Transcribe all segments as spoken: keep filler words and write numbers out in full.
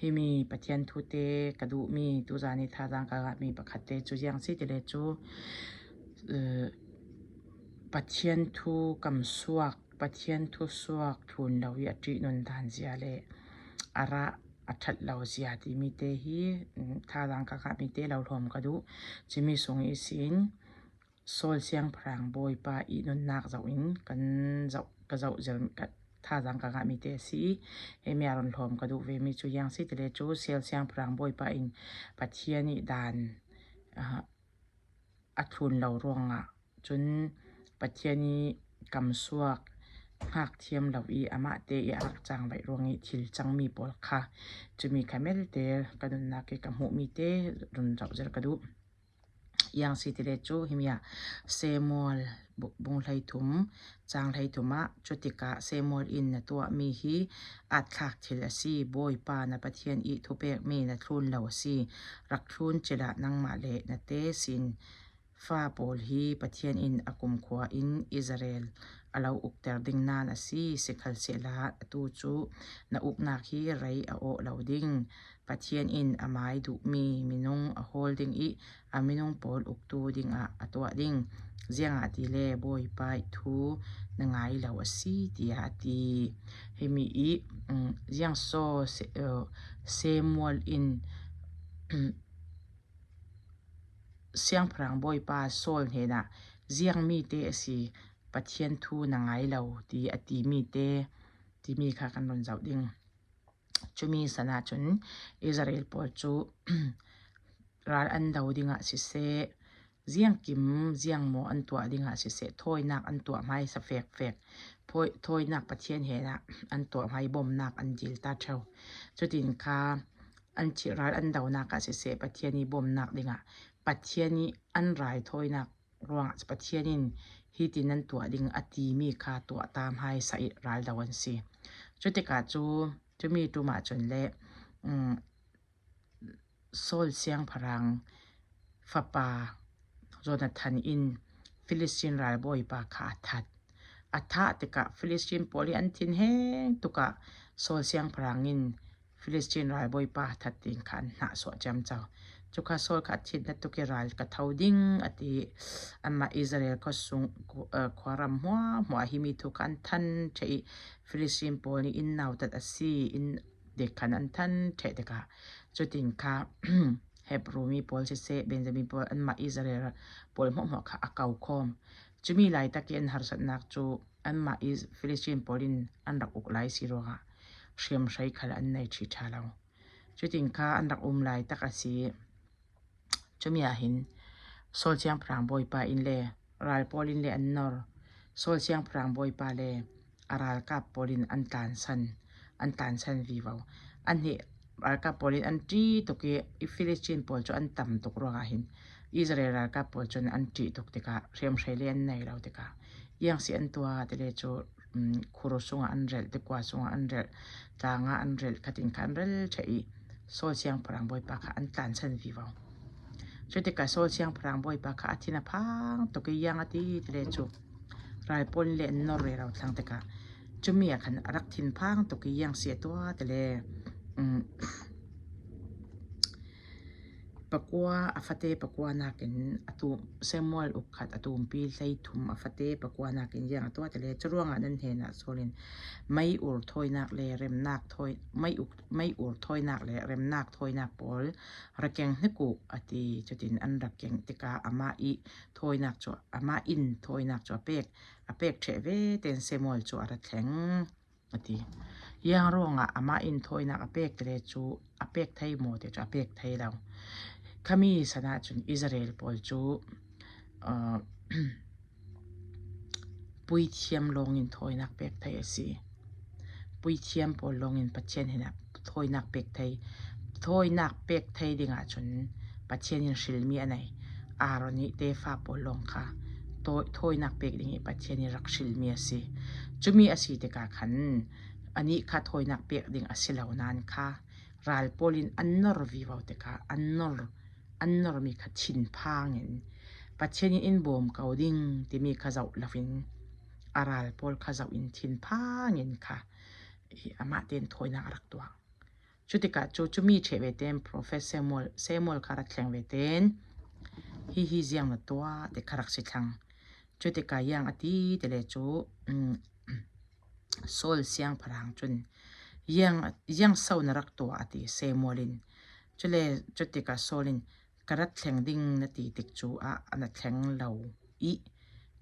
Himi Pathian thute ka duhmi, tuzan i thazaang ka ngahmi pakhatte cu ziang si ti le cu, eh, Pathian thu kamsuak, Pathian thu suak thlun lo i a ṭihnun dan zia le a rah a ṭhat lo zia timi te hi, mm, thazaang ka ngahmi te lo hlawm ka duh. Cumi sung ihsin Saul Siangpahrang Bawipa i nunnak zoh in kan zoh, ka zoh zel, ka, thazaang ka ngahmi te a si. Himi a run hlawm ka duh vemi cu ziang si ti le cu Saul Siangpahrang Bawipa in Pathian i dan, ah, a thlun lo ruangah cun Pathian i kamsuak hngak thiam lo i amah te i a rak cangvaih ruang i thil cangmi pawl kha, cumi kha melte ka nunnak i ka hmuhmi te run zoh zel ka duh. Ziang si ti le cu himi ah Samuel bu-, bung hleithum, cang hleithum ah, cutikah Samuel in na tuahmi hi aatthlak thil a si. Bawipa na Pathian i thupekmi na thlun lo a si. Rak thlun cilah nangmah le na te sin fa pawl hi Pathian in a kumkhua in Israel a lo ukter ding nan a si. Sikhalsehla atu cu na uknak hi rei a awh lo ding. Pathian in a mai duhmi minung a hawl ding i a minung pawl uktu dingah a tuah ding. Ziangahtile Bawipa i thu na ngai lo a si, tiah a ti. Himi i, um, ziang so Se-, uh, Samuel in, Siangpahrang Bawipa Saul hnenah, "Ziangmi te a si, Pathian thu na ngai lo," ti a timi te, timi kha kan run zoh ding. Cumi san ahcun Israel pawl cu ral an do dingah siseh, ziangkim, ziangmaw an tuah dingah siseh, thawinak an tuah hmaisa fekfek, thawi-, thawinak Pathian hnenah an tuah hmai bawmnak an dil ta ṭheu. Cutin kha an thih ral an donak ah siseh, Pathian i bawmnak dingah Pathian i an ral thawinak ruangah Pathian in hitin nan tuah ding a timi kha tuah ta hmaisa i ral do an si. Cutikah cu cumi ṭum ahcun le, um, Saul Siangpahrang fapa Jonathan in Filistin ralbawipa kha a that. A thah tikah Filistin pawl i an thinheng tukah Saul Siangpahrang in Filistin ralbawipa a that ding kha an hnahsuah ciamco. Cu kha Saul kha a thin hna tuk i ral ka tho ding a ti. Anmah Israel khuasung, khu-, eh, khuaram hmuahhmuah himi thu kha an than ṭheh i Filistin pawl nih inn nautat a si, inn dik khan an than ṭheh tikah cutin kha Hebru mi pawl siseh, Benjamin pawl, anmah Israel pawl hmuahhmuah kha a ko khawm. Cumi laitak i an harsatnak cu anmah Is-, Filistin pawl in an rak uk lai si ruangah hriamhrei khal an nei ṭhi ṭha lo. Cutin kha an rak um laitak a si. Cumi ah hin Saul Siangpahrang Bawipa in le ral pawl in le an nor. Saul Siangpahrang Bawipa le a ralkap pawl in an tlansan, an tlansan vivo. An nih ralkap pawl in an ṭih tuk i, i Filistin pawl cu an tam tuk ruangah hin Israel ralkap pawl cun an ṭih tuk tikah hriamhrei le an nei lo tikah, iang si an tuah ti le cu, um, khur sungah an relh, tikua sungah an relh, tlangah an relh, khatin kha an relh ṭheh i Saul Siangpahrang Bawipa kha an tlansan vivo. Cutikah Saul Siangpahrang Bawipa kha a thin a phang tuk i iang a ti ti le cu ral pawl in le an nor rero thlang tikah cumi ah khan a rak thin phang tuk i iang si a tuah ti le, um, pakua, a fate pakua nakin a tum, Samuel uk khat a tumpi hleithum a fate pakua nakin ziang a tuah ti le, curuangah nan hnenah Saul in mei ur thawinak le remnak thawi, mei uk, mei ur thawinak le remnak thawinak pawl ra keng hnik uh a ti. Cutin an ra keng tikah amah i thawinak cu, amah in thawinak cu a pek, a pek ṭheh ve tein Samuel cu a ra thleng a ti. Ziang ruangah amah in thawinak a pek ti le cu a pek thei maw ti cu a pek thei lo. Khami san ahcun Israel pawl cu, aa, puithiam lawngin thawinak pek thei a si. Puithiam pawl lawngin Pathian hnenah thawinak pek thei. Thawinak pek thei dingah cun Pathian in hrilmi a nei. Aaron i tefa pawl lawng kha thawi-, thawinak pek ding i Pathian in rak hrilmi a si. Cumi a si tikah khan anih kha thawinak pek ding a si lo nain kha ral pawl in an nor vivo tikah an nor, an normi kha thin phangin Pathian in in bawm ko ding timi kha zoh loin a ral pawl kha zoh in thin phangin kha hi amah tein thawinak a rak tuah. Cutikah cu cumi ṭheh ve ten Profet Samuel, Samuel kha rak thleng ve ten hi hi ziang na tuah ti kha rak si thlang. Cutikah ziang a ti ti le cu, um, Saul siangpahrang cun, ziang, ziang so na rak tuah a ti Samuel in. Cule cutikah Saul in, ka rak thleng ding na ti tik cu ah a na thleng lo i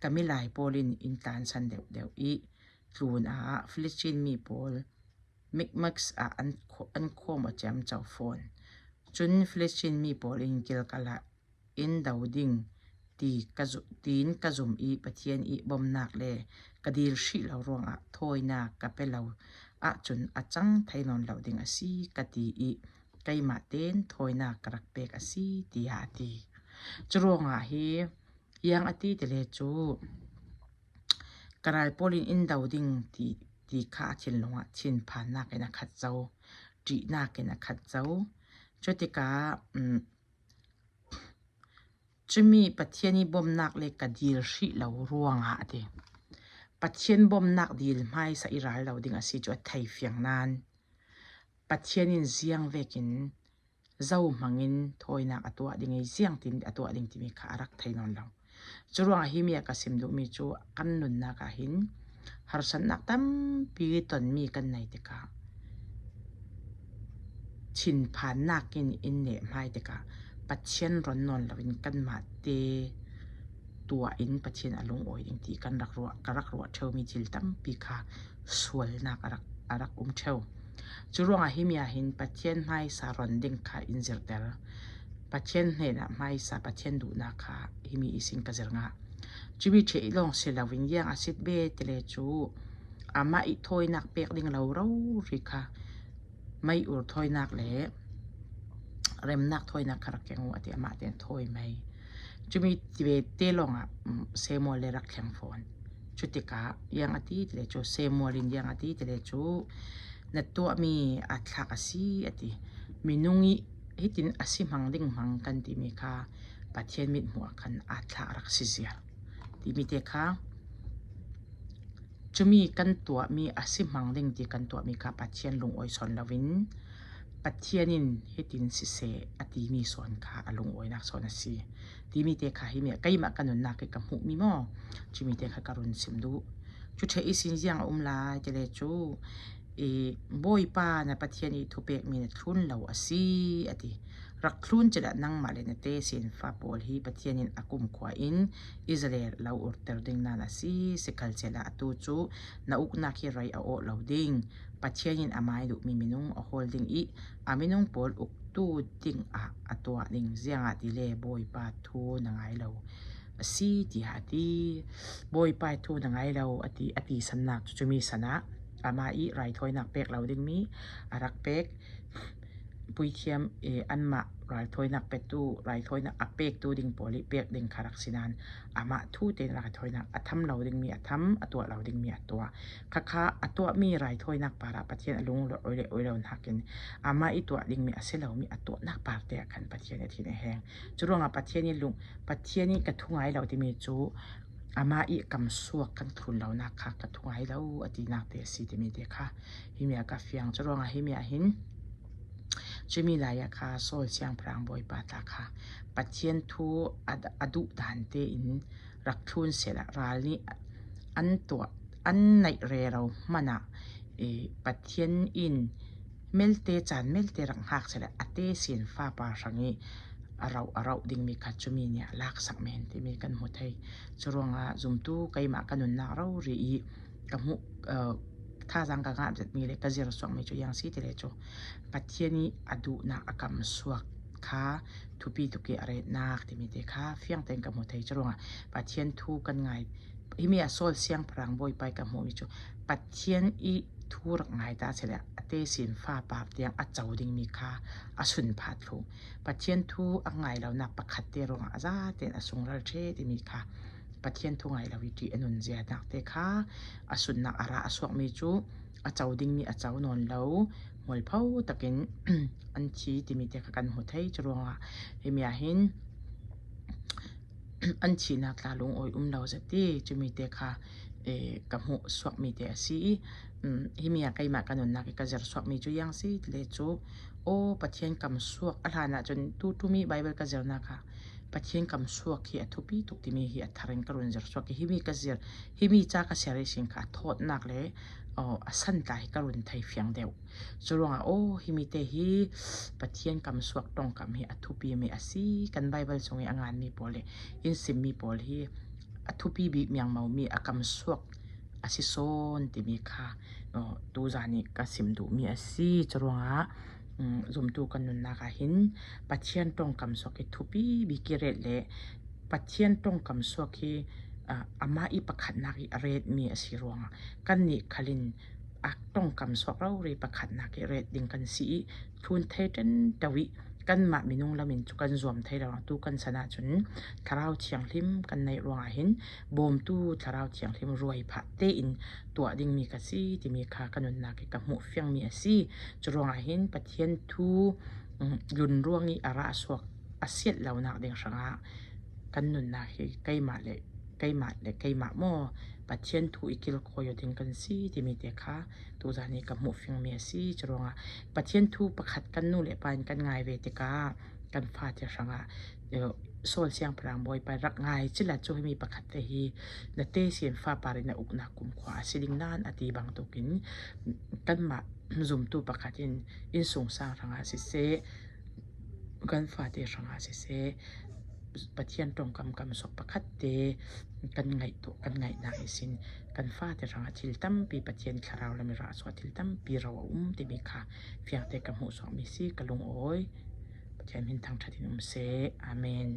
ka milai pawl in in tlansan deuhdeuh i tlun ah Filistin mi pawl Mikmas ah an, an khawm a ciamco fawn. Cun Filistin mi pawl in Gilgal ah in do ding ti ka zu-, tiin ka zum i Pathian i bomnak le ka dil hrih lo ruangah thawinak ka pe lo ahcun a cang thei nawn lo ding a si ka ti i keimah ten thawinak ka rak pek a si, tiah a ti. Curuangah hi ziang a ti ti le cu ka ral pawl in in do ding ti, ti kha a thinlung ah thinphannak in a khat zo, ṭihnak in a khat zo. Cutikah, um, cumi Pathian i bomnak le ka dil hrih lo ruangah a ti. Pathian bomnak dil hmaisa i ral lo ding a si cu a thei fiang nain Pathian in ziang vekin zohmangin thawinak a tuah ding i ziangtin a tuah ding timi kha a rak thei nawn lo. Curuangah himi a ka sim duhmi cu kan nunnak ah hin harsatnak tampi tonmi kan nei tikah thinphannak in in neh hmai tikah Pathian ron nawn loin kanmah te tuah in Pathian a lungawi ding ti kan rak ruah, ka rak ruah ṭheumi thil tampi kha sualnak a rak, a rak um ṭheu. Curuangah himi ah hin Pathian hmaisa ron ding kha in zirh ter. Pathian hnenah hmaisa Pathian duhnak kha himi ihsin ka zir ngah. Cumi ṭheh i lawng si loin ziang a si ve ti le cu amah i thawinak pek ding lo rori kha mei ur thawinak le remnak thawinak kha rak keng uh a ti, amah ten thawi mei. Cumi ti ve te lawngah, um, Samuel le rak thleng fawn. Cutikah ziang a ti ti le cu Samuel in ziang a ti ti le cu na tuahmi a thlak a si a ti. Minung i hitin a si hmang ding hmang kan timi kha Pathian mithmuh ah khan a thlak rak si ziar timi te kha cumi kan tuahmi a si hmang ding ti kan tuahmi kha Pathian lungawi sawn loin Pathian in hitin siseh a timi sawn kha a lungawinak sawn a si timi te kha himi ah keimah ka nunnak i ka hmuhmi maw? Cumi te kha ka run sim duh. Cu ṭheh ihsin ziang a um lai ti le cu i Bawipa na Pathian i thupekmi na thlun lo a si a ti. Rak thlun cila nangmah le na tesinfa pawl hi Pathian in a kumkhua in Israel lo urter ding nan a si, sikhalsehla atu cu na uknak hi rei a awh lo ding. Pathian in amah i duhmi minung a hawl ding i a minung pawl uktu dingah a tuah ding, ziangahtile Bawipa thu na ngai lo a si, tiah a ti. Bawipa thu na ngai lo a ti, a tisannak cu cumi sanah amah i raithawinak pek lo dingmi a rak pek puithiam, eh, anmah raithawinak petu, raithawinak a pektu ding pawl i pek ding kha rak si nan amah thu tein raithawinak a tham lo dingmi a tham, a tuah lo dingmi a tuah. Khakha a tuahmi raithawinak parah Pathian a lung lo, oi le, oi lo nakin amah i tuah dingmi a si lomi a tuahnak parte ah khan Pathian a thin a heng. Curuangah Pathian i lung, Pathian i ka thu ngai lo timi cu amah i kamsuak kan thlun lonak kha ka thu ngai lo a tinak te a si timi te kha himi ah ka fiang. Curuangah himi ah hin cumi lai ah kha Saul siangpahrang Bawipa tla kha Pathian thu a, a duh dan tein rak thlun sehla ral nih an tuah, an naih rero hmanah, eh, Pathian in melte caan melte rak hngak sehla a tesinfa pa hrang i a rauh, a rauh dingmi kha cumi nih a laksak men timi kan hmu thei. Curuangah zumtu keimah ka nunnak rori i ka hmuh, eh, thazaang ka ngah zetmi le ka zir suakmi cu ziang si ti le cu Pathian i a duhnak a kamsuak kha thupi tuk i a retnak timi te kha fiang tein ka hmu thei. Curuangah Pathian thu kan ngai, himi ah Saul siangpahrang Bawipa i ka hmuhmi cu Pathian i thu rak ngai ta sehla a tesinfa par tiang a co dingmi kha a sunpha thluh. Pathian thu a ngai lonak pakhat te ruangah a zaten a sungral ṭhe timi kha Pathian thu ngai lo i ṭih a nunzianak te kha a sunnak a ra a suakmi cu a co dingmi a co nawn lo, mualpho takin an thi timi te kha kan hmu thei. Curuangah himi ah hin an thihnak tla lungawi um lo zet ti cumi te kha eh, ka hmuh suak mi te a si i, um, himi a keimah ka nunnak i ka zir suak mi cu iang si le cu, aw, Pathian kam suak a hlan ah cun tu tumi Bible ka zirnak ah Pathian kam suak hi a thupi tuk timi hi a thar in ka run zir suak i himi ka zir, himi ca ka siar ihsin kha a thawtnak le, aw, a san tla hi ka run thei fiang deuh. Curuangah, aw, himi te hi Pathian kam suak ṭongkam hi a thupi mi a si. Kan Bible sung i a ngan mi pawl le in sim mi pawl hi a thupi bik miangmo mi a kam suak a si sawn timi kha, aw, tu zan i ka sim duh mi a si. Curuangah, um, zumtu kan nunnak ah hin Pathian ṭongkam suak hi thupi bik i ret le Pathian ṭongkam suak hi, ah, amah i pakhatnak i a ret mi a si ruangah kannih khal in a ṭongkam suak rori pakhatnak i ret ding kan si i thlun thei ṭanṭo i kanmah minung lam in cu kan zuam thei lo. Tu kan san ah cun Thlarau Thianghlim kan neih ruangah hin bawmtu Thlarau Thianghlim ruai phah tein tuah dingmi ka si timi kha ka nunnak i ka hmuh fiang mi a si. Curuangah hin Pathian thu, um, lun ruang i a rah suak a siat lonak ding hrangah kan nunnak hi keimah le keimah le keimah maw Pathian thu i kilkhawi aw ding kan si timi te kha tu zan i ka hmuh fiang mi a si. Curuangah Pathian thu pakhat kan nu le pa in kan ngai ve tikah kan fate hrangah, eh, Saul Siangpahrang Bawipa rak ngai cila cu himi pakhat te hi na te sin fa par in na uknak kumkhua a si ding nan a ti bang tukin kanmah zumtu pakhat in innsungsang hrangah siseh, kan fate hrangah siseh, Pathian ṭongkam kam suak pakhat te kan ngaih tuah, kan ngaihnak ihsin kan fate hrangah thil tampi Pathian thlarau lam i rah suak thil tampi ro a um timi kha fiangte ka hmuh suak mi si ka lungawi. Pathian min thangṭhat in um seh. Amen.